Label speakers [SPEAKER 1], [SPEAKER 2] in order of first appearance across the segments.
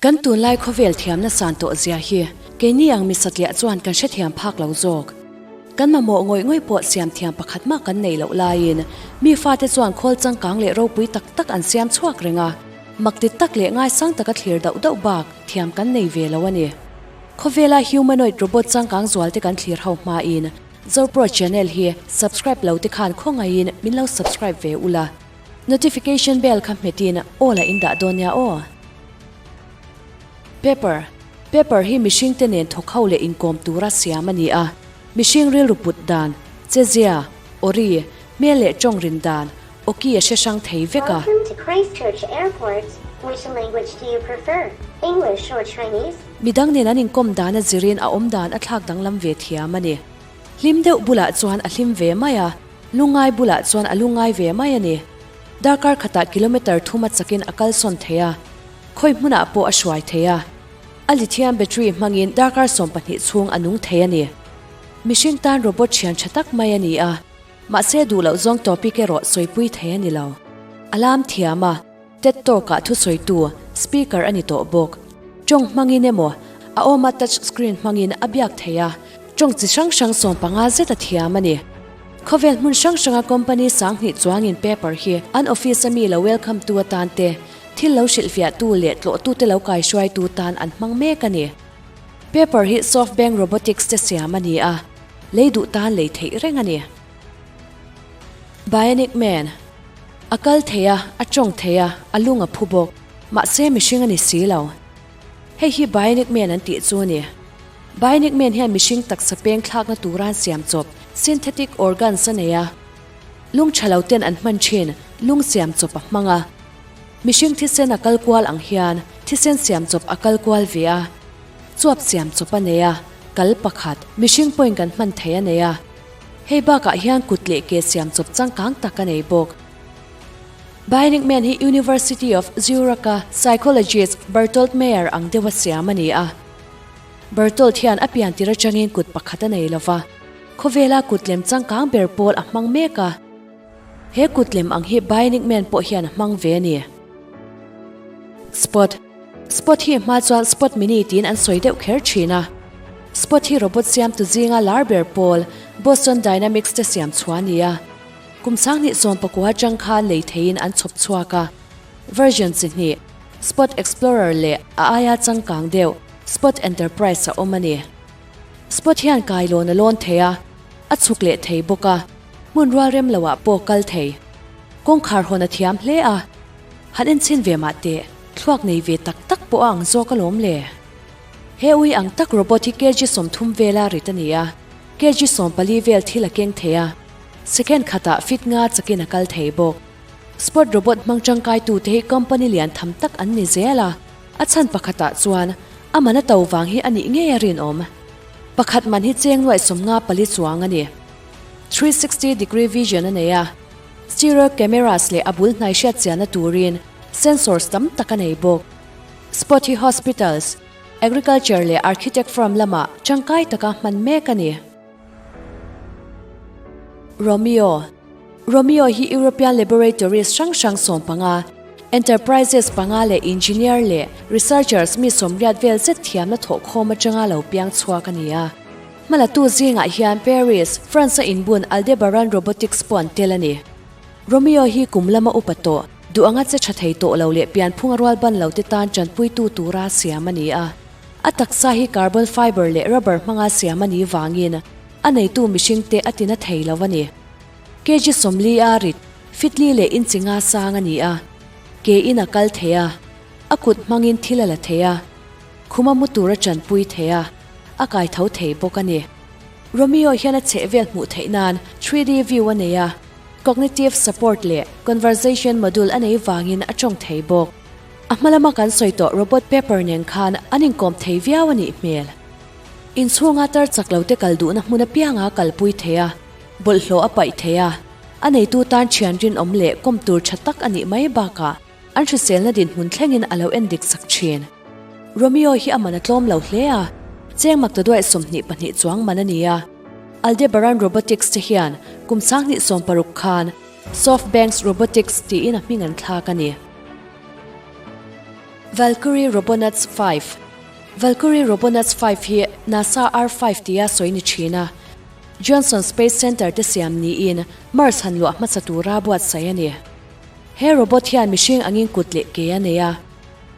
[SPEAKER 1] Kan tunlai khawvel thiamna san tawh zia hi keini ang mi satliah chuan kan hrethiam phak lo zawk. Kan mamawh ngawih ngawih pawh siam thiam pakhat mah kan neih loh laiin mi fate chuan khawl changkang leh ropui tak tak an siam chhuak reng a, makti tak leh ngaisang taka thlir dauh dauh bak thiam kan nei ve lo a ni. Khawvela humanoid robot changkang zual te kan thlir ho hmain Zopro channel hi subscribe lo te khan khawngaihin min lo subscribe ve ula. Notification bell kha hmetin aw la in dah dawn nia aw. Pepper, Pepper hi mihringte nen thawk ho leh inkawm tura siam a ni a. Mihring rilru put dan, chezia, awri, hmel leh tawng rin dan, awki a hre hrang thei vek a.
[SPEAKER 2] Welcome to Christchurch Airport, which language do you prefer, English or Chinese?
[SPEAKER 1] Midang nen an inkawm dan a zirin a awm dan a thlak danglam ve thiam a ni. Hlim deuh bulah chuan a hlim ve mai a. Lungngai bulah chuan a lungngai ve mai a ni. Darkar khatah kilometre thum a chakin a kalsawn thei a, khawi hmunah pawh a hruai thei a. A lithium battery hmangin darkar 12 chhung a nung thei a ni. Mihring tan robot thian tha tak mai a ni a, mahse duh loh zawng topic erawh sawipui thei a ni lo. A lam thiam a, TED Talk-ah thusawitu, speaker a ni tawh bawk. Tawng hmangin emaw, a awma touch screen hmangin a biak thei a, tawng chi hrang hrang 15 zet a thiam a ni. Khawvel hmun hrang hranga company sanghnih chuangin paper hi an office a mi lo welcome tu atan te, thil lo hrilhfiahtu leh tlawhtute lo kaihruaitu tan an hmang mek a ni. Paper hi SoftBank Robotics te siam a ni a, lei duh tan lei theih reng a ni. Bionic Man. A kal thei a, a tawng thei a, a lung a phu bawk. Mahse mihring a ni si lo. Hei hi Bionic Man an tih chu a ni. Bionic Man hian mihring taksa peng thlakna tura an siam chawp, synthetic organs, a nei a. Lung tha lo ten an hman thin, lung siam chawp a hmang a. Mihring thisen a kal kual ang hian thisen siam chawp a kal kual ve a. Chuap siam chawp a nei a, kal pakhat, mihring pawhin kan hman thei a nei a. Hei bakah hian kut leh ke siam chawp changkang tak a nei bawk. Bionic Man hi University of Zurich-a psychologist Bertolt Meyer ang deuha siam a ni a. Bertolt hian a pian tir atangin kut pakhat a nei lova, khawvela kut lem changkang ber pawl a hmang mek a. He kut lem ang hi Bionic Man pawh hian a hmang ve a ni. Spot. Spot hi hma chuan Spot Mini tiin an sawi deuh kher thin a. Spot hi robot siamtu zinga lar ber pawl Boston Dynamics te siam chhuah a ni a. Kum 2019 atang khan lei theiin an chhawp chhuak a. Version chi hnih, Spot Explorer leh a aia changkang deuh Spot Enterprise a awm a ni. Spot hian kailawn a lawn thei a, a chhuk leh thei bawk a, hmun rual rem loah pawh kal thei. Kawngkhar hawn a thiam hle a. Han enchhin ve mah teh, thluak nei ve tak tak pawh a ang zawk alawm le. He ui ang tak robot hi kg 30 vela rit a ni a, kg 14 vel thil a keng thei a, second khatah fit nga chakin a kal thei bawk. Spot robot hmang tangkaitute hi company lian tham tak an ni zel a, a chhan pakhatah chuan a man a to vang hi a nih ngei a rinawm. Pakhat man hi cheng nuaih 54 chuang a ni. 360 degree vision a nei a. Stereo cameras leh a bul hnai hriat chianna turin sensors tam tak a nei bawk. Spot hi hospitals, agriculture leh architect firm lamah tangkai taka hman mek a ni. Romeo Romeo hi European laboratories hrang hrang 15, enterprises panga leh engineer leh researchers mi 80 vel zet thiamna thawhkhawm atanga lo piang chhuak a ni a. Hmalatu zingah hian Paris, France-a inbun Aldebaran Robotics pawh an tel a ni. Romeo hi kum lama upa tawh, duh anga che tha thei tawh lo leh pianphunga rual ban lo te tan tanpuitu tura siam a ni a. A taksa hi carbon fiber leh rubber hmanga siam a nih vangin a neitu mihringte a tina thei lo a ni. Kg 40 a rit, fitli leh inchi nga sang a ni a. Ke in a kal thei a, a kut hmangin thil a la thei a. Khuma mu tura tanpui thei a, a kai tho thei bawk a ni. Romeo hian a chhehvel hmuh theih nan 3D view a nei a, cognitive support leh conversation module a nei vangin a tawng thei bawk. A hma lama kan sawi tawh robot Pepper nen khan an inkawm thei viau a nih hmel. Inchhunga tar chak lo te kal duhna hmun apianga kalpui thei a, bawlhhlawh a paih thei a, a neitu tan thian rinawm leh kawm tur tha tak a nih mai bakah, An hriselna dinhmun thlengin a lo en dik sak thin. Romeo hi a man a tlawm lo hle a, cheng maktaduaih 22 chuang man a ni a. Aldebaran Robotics te hian kum 2016 khan SoftBank's Robotics tiin a hming an thlak a ni. Valkyrie Robonauts 5 Valkyrie Robonauts 5 hi NASA R5 tia sawi ni thin a, Johnson Space Center te siam niin Mars han luah hmasa tura buatsaih a ni. He robot hian mihring angin kut leh ke a nei a,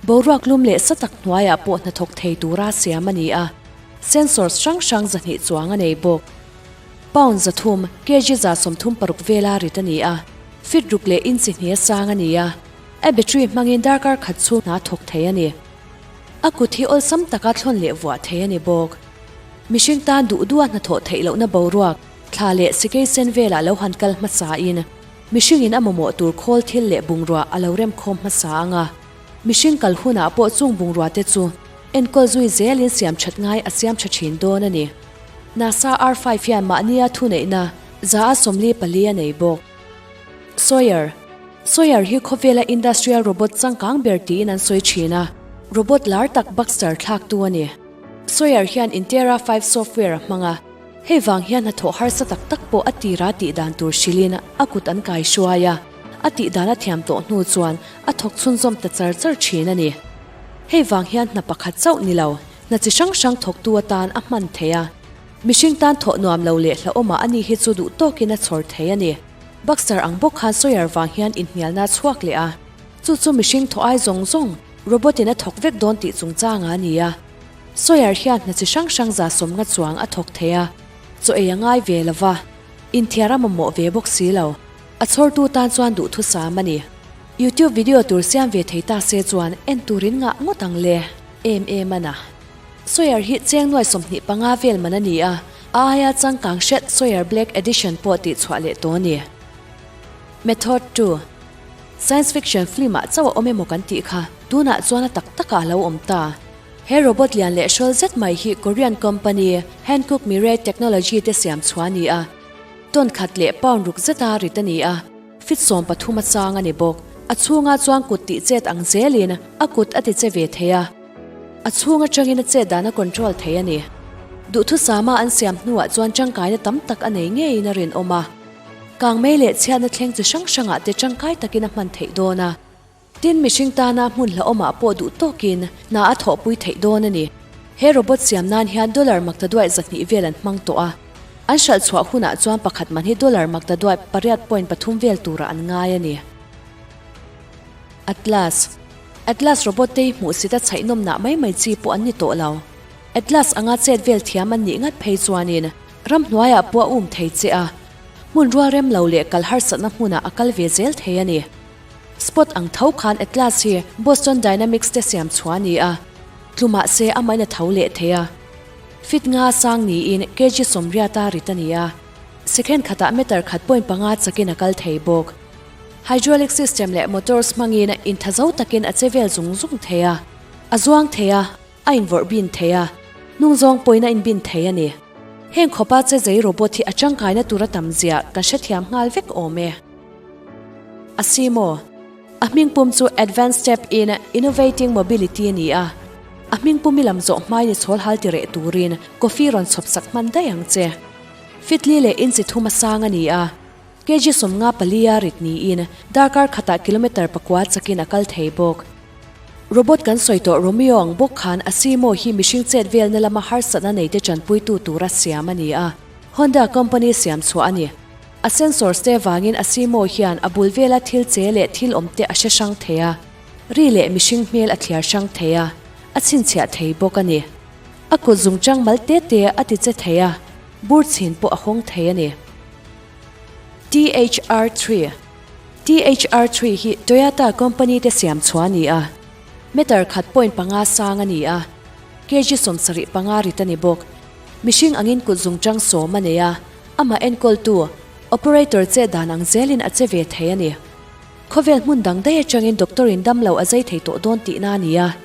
[SPEAKER 1] boruak lum leh sa tak hnuaiah pawh hnathawk thei tura siam a ni a, sensors hrang hrang 200 chuang a nei bawk. Pound 300, kg 36 vela rit a ni a, feet ruk leh inch hnih a sang a ni a, a battery hmangin darkar khat chhung hna thawk thei a ni. A kut hi awlsam taka thlawn leh vuah thei a ni bawk. Mihring tan duh duha hnathawh theih lohna boruak, thla leh sikei sen velah lo han kal hmasain, Mihringin a mamawh tur khawl thil leh bungrua a lo remkhawm hmasa ang a, mihring kal hunah pawh chung bungrua te chu enkawl zui zelin siam that ngai a siam tha thin dawn a ni. NASA R5 hian mahnia thuneihna 144 a nei bawk. Sawyer Sawyer hi khawvela industrial robot changkang ber tiin an sawi thin a, robot lar tak Baxter thlaktu a ni. Sawyer hian Intera 5 software a hmang a. Hei vang hian hnathawh harsa tak tak pawh a tira tih dan tur hrilhin a kut an kai hruai a, a tih dan a thiam tawh hnu chuan a thawk chhunzawm ta char char thin a ni. Hei vang hian hna pakhat chauh ni lo, hna chi hrang hrang thawktu atan a hman thei a. Mihring tan thawh nuam lo leh hlauhawmah ani hi chu duh tawkin a chhawr thei a ni. Boxer ang bawk khan Sawyer vang hian inhnialna a chhuak leh a, chu chu mihring thawh ai zawng zawng robot in a thawk vek dawn tih chungchangah a ni a. Sawyer hian hna chi hrang hrang 150 chuang a thawk thei a, chaw ei a ngai ve lo va, inthiar a mamawh ve bawk si lo. A chhawrtu tan chuan duhthusam a ni. YouTube video tur siam ve thei ta se chuan en turin ngah ngawt ang le, em em a na. Sawyer hi cheng nuai 25 vel man a ni a, a aia changkang hret Sawyer Black Edition pawh tihchhuah leh tawh a ni. Method 2. Science fiction film ah chauh a awm emaw kan tih kha tunah chuan a tak takah a lo awm ta. He robot lian leh hrawl zet mai hi Korean company Hankook Mirae Technology te siam chhuah a ni a, ton khat leh pound ruk zeta rit a ni a, feet 13 a chang a ni bawk. A chhungah chuan kut tih chet ang zelin a kut a ti che ve thei a, a chhung atangin a chet dan a control thei a ni. Duhthusama an siam hnuah chuan tangkaina tam tak a nei ngeiin a rinawm a. Kangmei leh chhiatna thleng chi hrang hrangah te tangkai takin a hman theih dawn a. Tin, mihring tana hmun hlauhawmah pawh duh tawkin hna a thawhpui theih dawn a ni. He robot siam nan hian dollar maktaduaih 200 vel an hmang tawh a. An hralh chhuah hunah chuan pakhat man hi dollar maktaduaih pariat point pathum vel turah an ngai a ni. Atlas Atlas robot te hi hmuhsit a chhaihnawm nah mai mai chi pawh an ni tawh lo. Atlas anga chet vel thiam an nih ngat phei chuanin Ramhnuaiah pawh a um thei che a, hmun rual rem lo leh kal harsatna hmunah a kal ve zel thei a ni. Spot ang tho khan Atlas hi Boston Dynamics te siam chhuah a ni a, tlu mah se amahin a tho leh thei a. Feet nga sang niin kg 80 a rit a ni a, second khatah meter khat point panga chakin a kal thei bawk. Hydraulic system leh motors hmangin inthazo takin a che vel zung zung thei a, a zuang thei a. A invawrh bin thei a, hnung zawng pawhin a inbin thei a ni. Heng khawpa che zei robot hi a tangkaina tur a tam zia kan hrethiam nghal vek awm e. Asimo, A hming pum chu Advanced Step in Innovating Mobility a ni a, a hming pum i lam zawh hmain i chhawl hal ti reh turin coffee rawn chhawp sak hman daih ang che. Fitli leh inchi thum a sang a ni a, kg 54 a rit niin darkar khatah kilometre pakua chakin a kal thei bawk. Robot kan sawi tawh Romeo ang bawk khan Asimo hi mihring chet velna lama harsatna neite tanpuitu tura siam a ni a, Honda company siam chhuah a ni. A sensors te vangin Asimo hian a bul vela thil che leh thil awm te a hre hrang thei a, ri leh mihring hmel a thliar hrang thei a, a chhinchhiah thei bawk a ni. A kut zungchang mal te te a ti che thei a, bur chhin pawh a hawng thei a ni. THR3. THR3 hi Toyota company te siam chhuah a ni a, meter khat point panga sang a ni a, kg 75 rit a ni bawk. Mihring angin kut zungchang sawm a nei a, amah enkawltu, operator che dan ang zelin a che ve thei a ni. Khawvel hmun dang daih atangin doctor in damlo a zai thei tawh dawn tihna a ni a.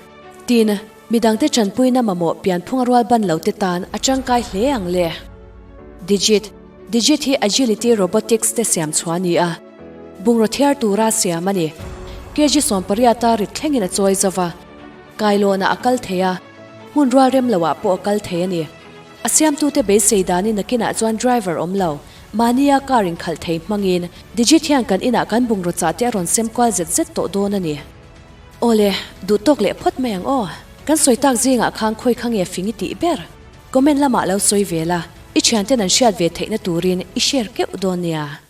[SPEAKER 1] Tin, midangte tanpuina mamawh pianphung a rual ban lo te tan a tangkai hle ang le. Digit. Digit hi Agility Robotics te siam chhuah a ni a, bungraw thiar tura siam a ni. Kg 18 a rit thlengin a chawi zo va, kailawnah a kal thei a, hmun rual rem loah pawh a kal thei a ni. A siamtute beisei danin nakinah chuan driver awm lo, mahnia car inkhalh thei hmangin Digit hian kan inah kan bungraw chah te a rawn sem kual zet zet tawh dawn a ni. Awle, duh tawk leh phawt mai ang aw. Kan sawi tak zingah khan khawi kha nge fing i tih ber? Comment lamah lo sawi ve la, i thianten an hriat ve theihna turin i share keuh dawn nia.